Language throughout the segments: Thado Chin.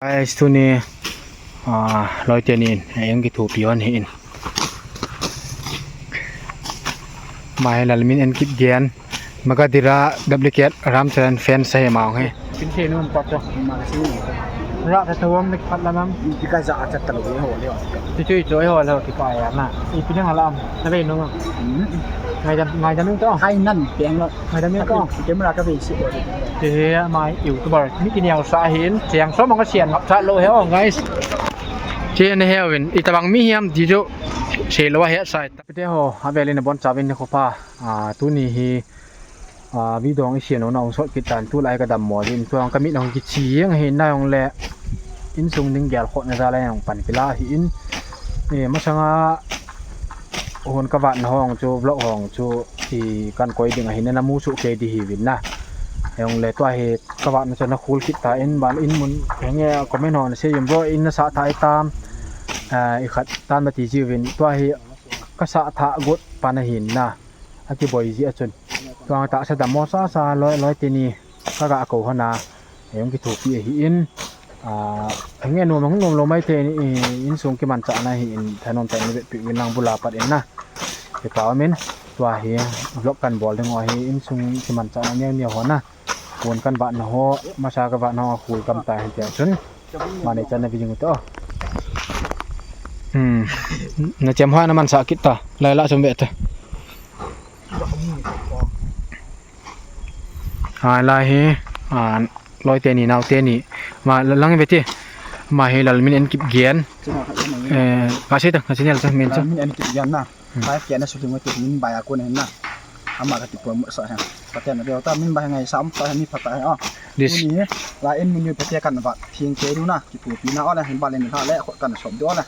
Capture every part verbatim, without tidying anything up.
Guys, tuni, ah, loi teni in, eh, eng kithopi hon hi in. Mai Lalmin en kit gen. Magadira duplicate Ramcharan fans ahi ma ong hi. Pin thei nom pa to. Ra ta thawm ni phat la nam. Ti ka ja a chat ta lo ho le. Ti chu chu ho lo ti ka ya na. I pin ha lam. Na ve no. Ngai dam, ngai dam to. Hai nan peng lo. Ngai dam to. Camera ka ve si. Ti he mai YouTuber. Ni ki niau sa hin. Chiang so mong ka sian ngap chat lo he ong guys. Chi ne he win. I tabang mi hiam ti chu. Se lo he sai. Pite ho, avelin abon chauvin nikho pha. Ah, tuni hi, ah, video hung i sian na hung sot kit tan, tulai ka dammo jin, tua ka mit hung kichi jeng ahi, na hung le insung ding gel khotna jal a hung pan kila ahi in, eh, masanga hon ka vat na hung chu, vlog hung chu, i kan koi ding ahi, na mu su ke di hi vin na. Hung le tua hi ka vat na chu na khul kit ta in, ban in mun, henge comment hung na se yum bro, in na sa ta i tam, ah, i khat tam na ti ji vin, tua hi ka sa tha got pan ahin na. A kiboi ji a chun. Tuang tahsa dammo sasa loi, loi teni ka ga ko hona. Hung kithopi ahi in. Ah, henge nom, hung nom lo mai te ni, insung kimanchahna hi in thanom tah in vetpi vin lang bula pat in na. Kipa um in. Tua hi vlog kan bol ding u ahi, insung kimanchahna neo neo hona. Pon kan vat na ho, masa ka vat na ho, khul kam ta hi tia chun. Mane chan na video to. Hmm. Na chem ho na mansa kit ta. Lai la chom ve ta. Hai lai hi, ah, loi teni, nao teni. Ma lang ve ti. Ma hi Lalmin en kip gen. Eh, ka se ta, ka se nel ta, men ta. Lalmin en kip gen na. Hmm. Bai kia na shooting tu min bai a ko na. Ama ka ti promote sa ha. Pathen na deu ta min bai ngai sam ta ni phat ta ha. This. Tuni la in mun yu pathen kan vat. Thing ke du na. Kithopi na o na hin ba le min ha le khot kan som du na.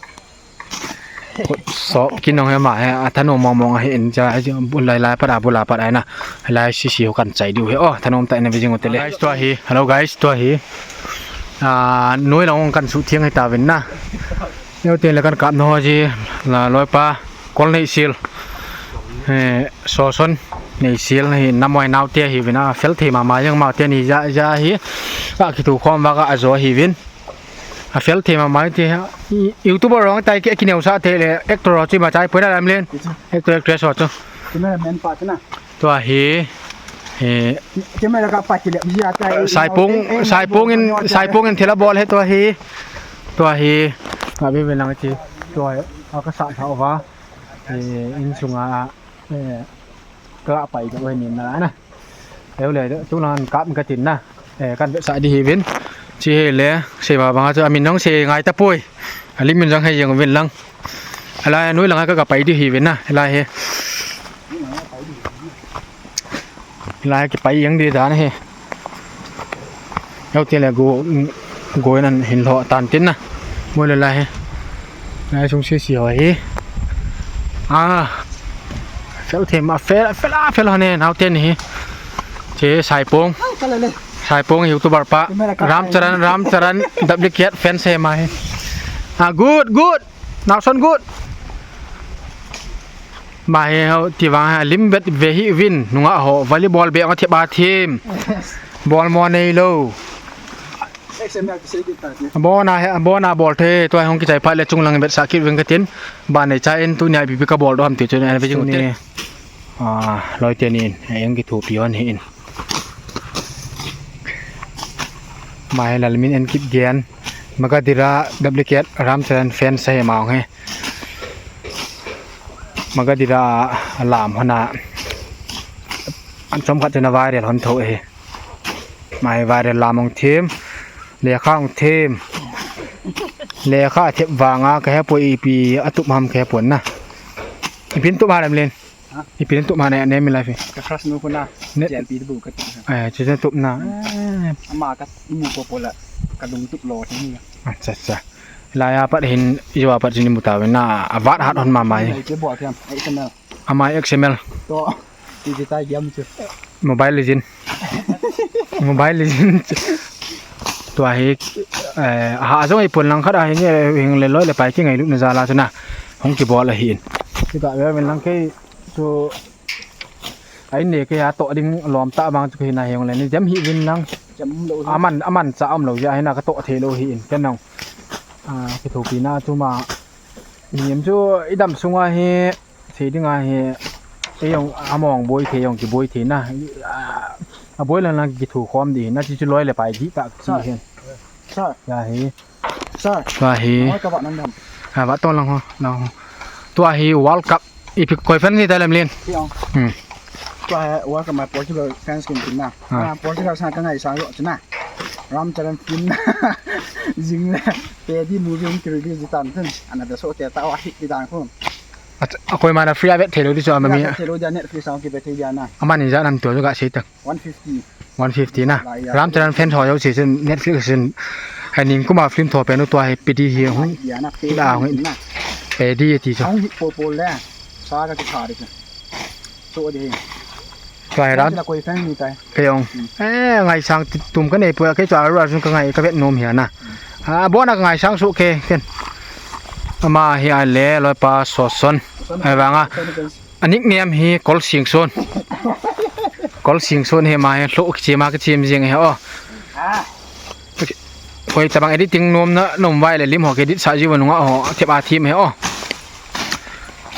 Khot so kin nong he ma he a thanom mong mong ahi in cha bul lai lai para bula para na. Lai si si ho kan chai diu he o thanom ta na video te le. Guys, tua hi. Hello guys, tua hi. Ah, noi la ong kan su thiang he ta vin na. Neo te le kan kap na ho ji la loi pa. Kol nei sil. Eh, so son nei sil hi namoi nau te hi vin a fel thei ma ma jeng ma te ni ja ja hi. Ka kitu khom va ka ajo hi vin. A fel thei ma ma te ha. YouTuber rong tai ke kineu sa te le actor ro chi ma chai poi na lam len. Actor actress ro chu. Cameraman pa chu na. Tua hi. Eh, camera ka pa ki le ji a tai. Saipung, saipung in, saipung in thela bol he tua hi. Tua hi. Ka be be lang chi. Tua hi. A ka sa sa va. Eh, insunga, eh, ka pai ka oi ni na na. Eu le, tu nan kap ka tin na. Eh, kan sa di hi vin. Chi he le, se ba bang chu amin nong se ngai ta poi. Ali min jang he jeng vin lang. Ala nui lang ka ka pai di hi vin na. Ala he. Lai kipai jeng di dan hi. Heo te le go, go nan hin lo tan tin na. Mo le lai hi. Lai sung si si ho hi. Ah. Fel them a fel, fel a fel ho ne nau ten hi. Che Saipong. Saipong YouTuber pa. Ramcharan, Ramcharan duplicate fan se ma hi. Ah, good, good. Nau son good. Ba he ho ti vang ha lim bet ve hi vin nunga ho volleyball be anga thep a thim. Ball mo nei lo. Bona he, bona bol the, tua hong kichai pha le chung lang bet sa kit veng ka tin. Ba nei cha in tu nia bi bi ka bol do ham ti chu ne ve jing te. Ah, loi te nin, eng kithopi hon hi in. Mai Lalmin en kit gen. Magadira duplicate Ramcharan fan sa he ma ong he. Magadira a lam hona. An chom khat chena viral hon tho e. Mai viral lam ong them. Lekha ong them. Lekha thep vanga ka he poi ipi a tup ham ka he pon na. Ipi in tup ha lam len. Ha? Ipi in tup ha ne, ne mi life. Ka crush nu kuna. Ne. J L P bu ka tup. Eh, chu chu tup na. Eh. Ama ka mu po po la. Ka lung tup lo ti ni. Acha, acha. Laya pat hin, iwa pat sini muta na, avat hat hon mama hi. Lai ke bol thiam, X M L. Ama X M L. To, ti ti tai game chu. Mobile Legend. Mobile Legend. Tua hi, eh, ha jong i pon lang khat a hi nge hing le loi le pai ki ngai lu na jala chu na. Hong kibol ahi in. Ti ka ve men lang ke chu Ai ne ke a to ding lom ta bang chu ke na heng le ni jam hi vin lang. Aman, aman cha um lou jeh a hi na ka toh thei lou hi in ka nong. A, kithopina chu ma. Niam chu i dam sunga hi, sei dinga hi, ei jong among boi thei jong kiboi thei na. A, a boi lang lang kithu khom di na chi chu loi le pai di ta chi hin. Sir. Ya hi. Sir. Ka hi. Oi, ka ba nan dam. Ha, ba to lang ho, lang ho. Tua hi World Cup. Ipi koi fan ni ta lem lin. Ti ong. Hmm. Tua hi World Cup ma Portugal fans kin kin na. Ha. Ah, Portugal sang ka ngaisang jo chu na. Ramcharan film na. Jing le. Pe di movie um ki release di tan tun. Ana da so ke ta wa hit di dan kun. A, a koi mana free a vet thei lou di chu a ma mi. Vet thei lou di a Netflix a ki vet thei di a na. Amani ja nam tua chu ka sei tak. One fifty. One fifty na. Lai ya. Ramcharan fan ho jouse chun Netflix chun. Hai ning kuma film tho pen u tua hi pe di hi hung. Ya na pe. Da hung. Na. Pe di ti chu. Hung hit po po le. Sa ka ki tha di chu. Chu di. Tua hi ram. Koi fan ni tai. Kei jong. Hmm. Eh, ngaisang ti-, tum ka nei poi, kei chu a ru a jun ka ngai, ka vet nom hi a na. Hmm. A, bon a ka ngaisang suh kei, ken. Ama hi a le, loipa Soson. Soson. Ahivanga. Soson, Soson. A nickname hi Kolsingson. Kolsingson hi ama hi, lhoh kichim a kichim jing hi, oh. Ah. Koi tabang editing nom na, nom vai le lim ho ki edit sa jiu nunga ho, thep a thim hi, oh.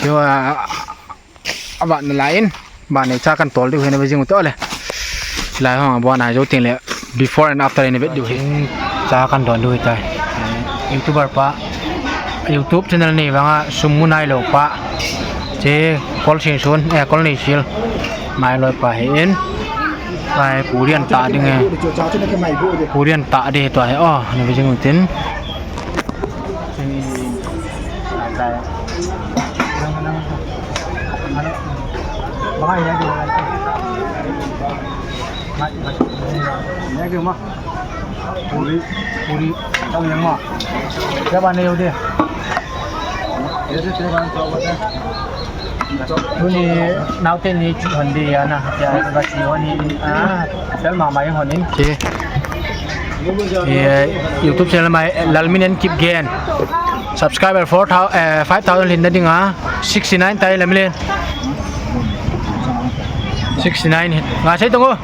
Kei a, A vat na lai in, vat nei cha kan tol diu hi na ve jing u te le. Lai hong a bon a jo ting le, before and after in vet diu hi. Cha kan don diu hi tai. Eh, YouTuber pa, YouTube channel nei vanga sum mu nai lou pa. Che Kolsingson, eh, Kolneisil. Mai loi pa hi in. Pai purian ta ding e. Purian ta ding tua hi. Oh, na ve jing u tin. Puri, puri, tau yang ma. Siapa ni udah? Tuni naute ni chu hon di ya na, ya ka chi hon ni, ah, sel ma mai hon ni. Chi. Eh, YouTube channel mai, eh, Lalmin and Kipgen. Subscriber four thousand, eh, five thousand lhin na ding a, sixty nine tai Lalmin. Sixty nine. Nga sei tung o.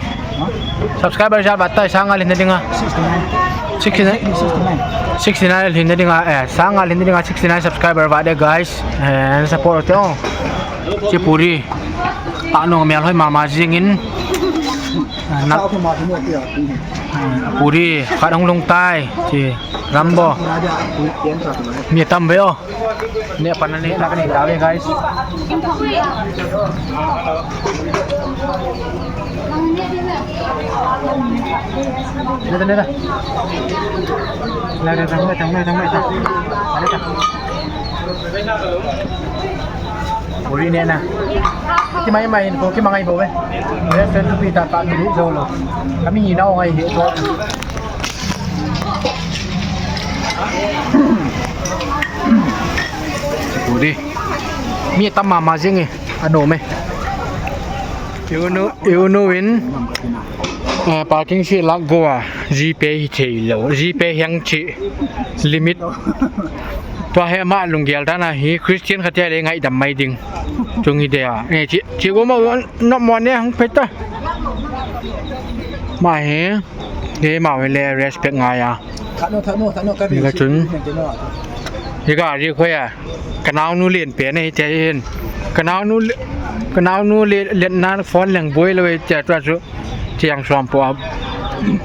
Subscriber jat vat tai, sang nga lhin na ding a. Sixty nine. Sixty nine. Sixty nine. Sixty nine lhin na ding a, eh, sang nga lhin na ding a, sixty nine subscriber vat de, guys. Eh, support te o. Chi puri. Ta nong mel hoi mama jing in. Ah, na. Ah, puri, khat hung lhung tai. Chi, Rambo. Mi tam ve o. Ne pan ne ta ne ta ve, guys. Ne ta, ne ta. Ne ta, ne ta, ne ta, ne ta. Puri ne na. Ki mai mai ko ki mangai bo ve. Restaurant tu pi ta ta ni jo lo. Kami ni na o ngai he to. Puri. Mi tam mama jing e. Ano me. Iunu, iunu in. Eh, parking fee lak go a, GPay hi thei lou, GPay hiang chi limit. Tua hi ama lunggel dan a hi Christian khat a le ngaidam mai ding. Chung hi de a. Eh, chi, chi go ma no mo ne hang peta. Ma hi, de ma le respect ngai a. Thano, thano, thano ka. Ni ka chun. Hi ka ri khoi a. Ka naunu len pen ahi tia hin. Ka naunu le-, ka naunu le-, len nan phone leng boi lou ahi tia tua chu. Chiang suam po a.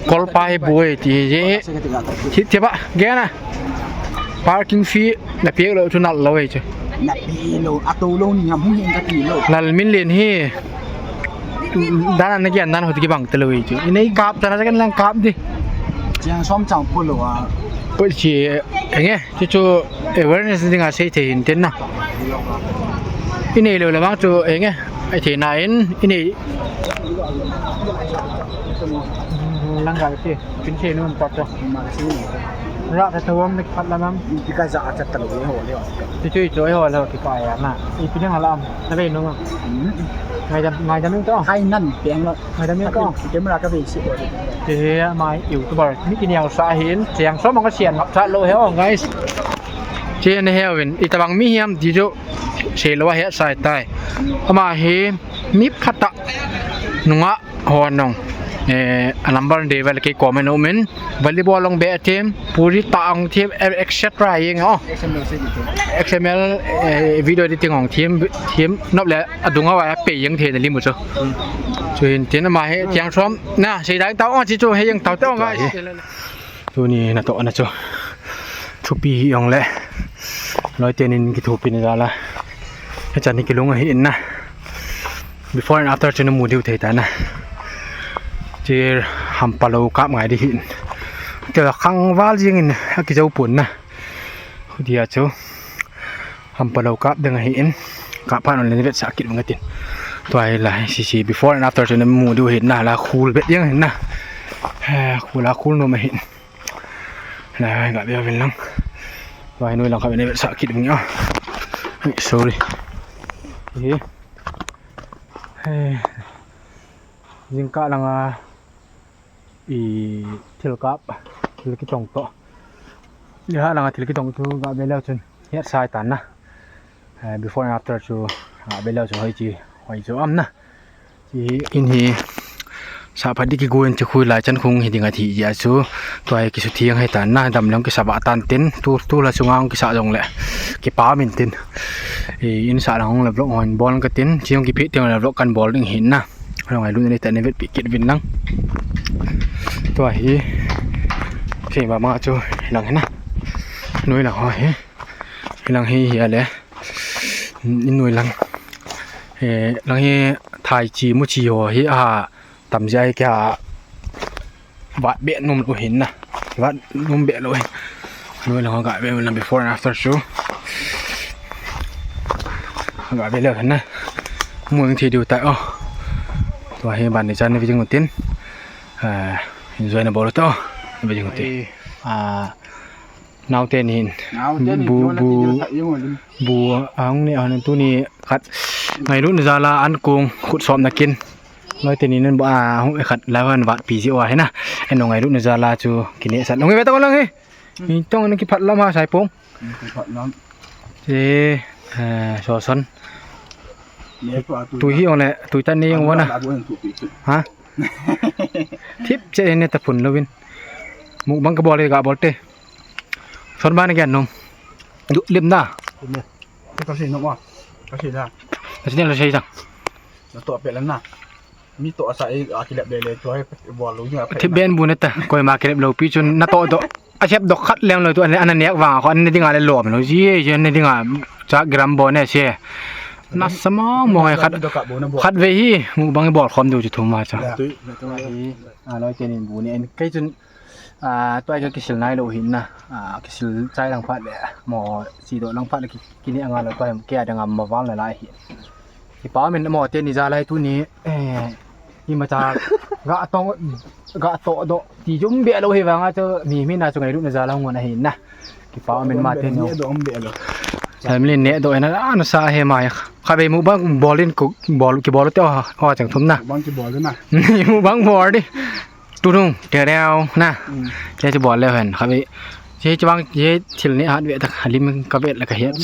Kol pa hi boi ti hi. Ti, ti ba, gen a. Parking fee na pek lou chu nal lou ahi chu. Na pek lou, a to lou ni ngam hung hin ka ti lou. Lalmin len hi. Dan a na gen dan ho ti kibang te lou ahi chu. I nei kap ta na kan lang kap di. Chiang som chang po lou a. Po chi, enge. Chu chu awareness dinga sei thei hin tin na. I nei lou le vang chu enge, ai thei na in, i nei. Lang ga ti, pin che nun pa to. Ra ta to am nek pat la nam. Ti ka ja a chat ta lou ho le. Ti chu i chu ho le ki pa ya na. I pin ha lam. Na ve nung. Ngai dam, ngai dam to. Hai nan peng lo. Ngai dam to. Camera ka ve si. Ti he mai YouTuber. Mi ki niang sa hin, chiang so ma ka sian ngap chat lou he o, guys. Chi na he win, i tabang mi hiam ti chu sei lou a he sai tai. Ama hi mi phat a nunga ho nong. Eh, a number de vel kei comment umin. Volleyball ong be team, puri ta ong team, eh, et cetera ing o. X M L se di tu. X M L, eh, video editing ong team, team, nop le adung a wa pe ing the na limu chu. Chu hin tin ama he tiang som. Na, sei dai tao ong chi chu he ing tao tao ngai. Tuni natohna chu thupi hi ong le. Loi tenin kithupina jal a. Hichan hi kilung ahi in na. Before and after chu namu diu thei ta na. Chi hampa lou kap ngai di hin. Te khang val jing in akijou pun na. Hudia chu. Hampa lou kap ding ahi in. Kap phat un le vetsah kit vang tin. Tua hi la sisi before and after chu namu diu hin na la khul bet jing hin na. Ha, khul a khul nom ahi in. Lai, ga be vin lang. Vai noi lang kha be ne sa kit ngi a. Ai, sorry. Hi. Hi. Jingkah lang a i thil kap, thil kitong to. Ni ha lang a thil kitong tu ga be leu chun. Hiat sai tan na. Eh, before and after chu, ah, be leu chu hoi chi, hoi chu am na. Chi in hi, sa phat di kigu in chi khui lai chan khung hi ding athi jia chu. Tua hi kisu thiang hi tan na, dam leng kisa ba tan tin, tu, tu la chunga hung kisa jong le. Kipa min tin. I, in sa lang hung le vlog hon bol ka tin, chi hung kipi tiang le vlog kan bol ding hin na. Hung ai lu ni ta ne vet pi kit vin lang. Tua hi, chi ba ma chu, lang hi na. Nui lang ho hi. Hilang hi hi ale. Inui lang. Eh, lang hi thai chi mu chi ho hi a tam jai kya vat be num lo hin na. Vat num be lo hin. Nui lang ga be lang before and after chu. Ga be lo hin na. Mu ang thi diu ta o. Tua hi ban ni chan ni vijing utin. Ah, enjoy na bol to. Vijing utin. Ah, Naute ni hin. Naute ni, bu, bu, bu, ang ne, ang tu ni khat. Ngailut na jal a an kong, khut sop na kin. Loi te ni nen ba, ah, hung khat, lai han vat pi ji wa hina. En ngailut na jal a chu, kine sat. Ngai ve ta lang he. Ni tong ni kiphat lam ha, Saipong. Kiphat lam. Te, eh, so son. Tu hi ong le, tu tan ni ong wa na. Ha? Thip che ne ta phun lovin. Mukbang ka bol le ga bol te. Son ba na gyan nom. Du lim na. Lim na. Te ka si nom a. Ka si na. Ka si ne lo sei sang. Na to pe la na. Mi to asa e a kilep le le to he bol lo ni a. Thip ben bu na ta. Koima kilep lo pi chun na to do. A sep dok khat lem lo tu ana, ana nek vang a kho ana dinga le lom lo. Ji, ji ana dinga cha gram bo ne se. Na sama mo he khat. Khat ve hi mukbang bol khom du chu thum ma cha. Ya. Tui, tui hi. A loi te nin bu ni en. Kei chun, ah, tua ka kisil nai lo hin na. Ah, kisil chai lang phat le. Mo si do lang phat le ki, kini anga lo tua hi ke a dang am ma val na lai hi. Kipa min mo te ni ja lai tu ni, eh, ima cha ga tong, ga to do. Ti jum be lo hi vang a chu mi, mi na chu ngailut na ja la ngon a hi na. Kipa min ma te no. Family ne do na, na sa he mai. Kha be mukbang bol in ku bol ki bol te o, o chang thum na. Mukbang ki bol na. Mukbang bol di. Tu nung, te reo na. Mm. Che chu bol le hen. Kha be. Che chu bang che thil ni hat ve ta halim ka ve la ka hiat.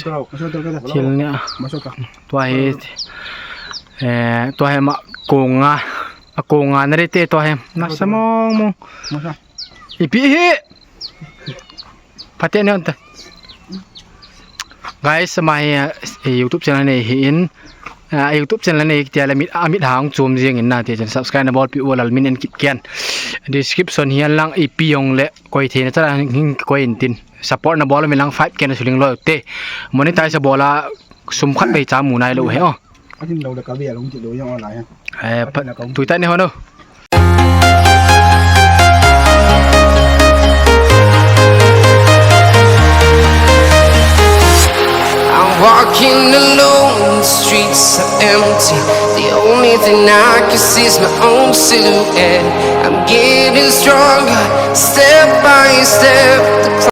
Thil ni. Tua hi, eh, tua hi ma konga, a konga na re te tua hi. Na sa mong mong. Ipi hi. Pate ne on ta. Guys, ma hi, eh, YouTube channel nei hi in. Ah, YouTube channel nei tia le mit, a mit hang chom jing in na te chan subscribe na bol pi u lal min en kit kian. Description hi an lang ipi ong le koi the na cha hing koi in tin. Support na bol mi lang five K na suling lo te. Monetize bol a sum khat bei cha mu nai lo he o. Atin lo da ka bia long ti lo yang online ha. Eh, pa, tu ta ni ho no. I'm walking alone, the streets are empty. The only thing I can see is my own silhouette. I'm getting stronger, step by step. The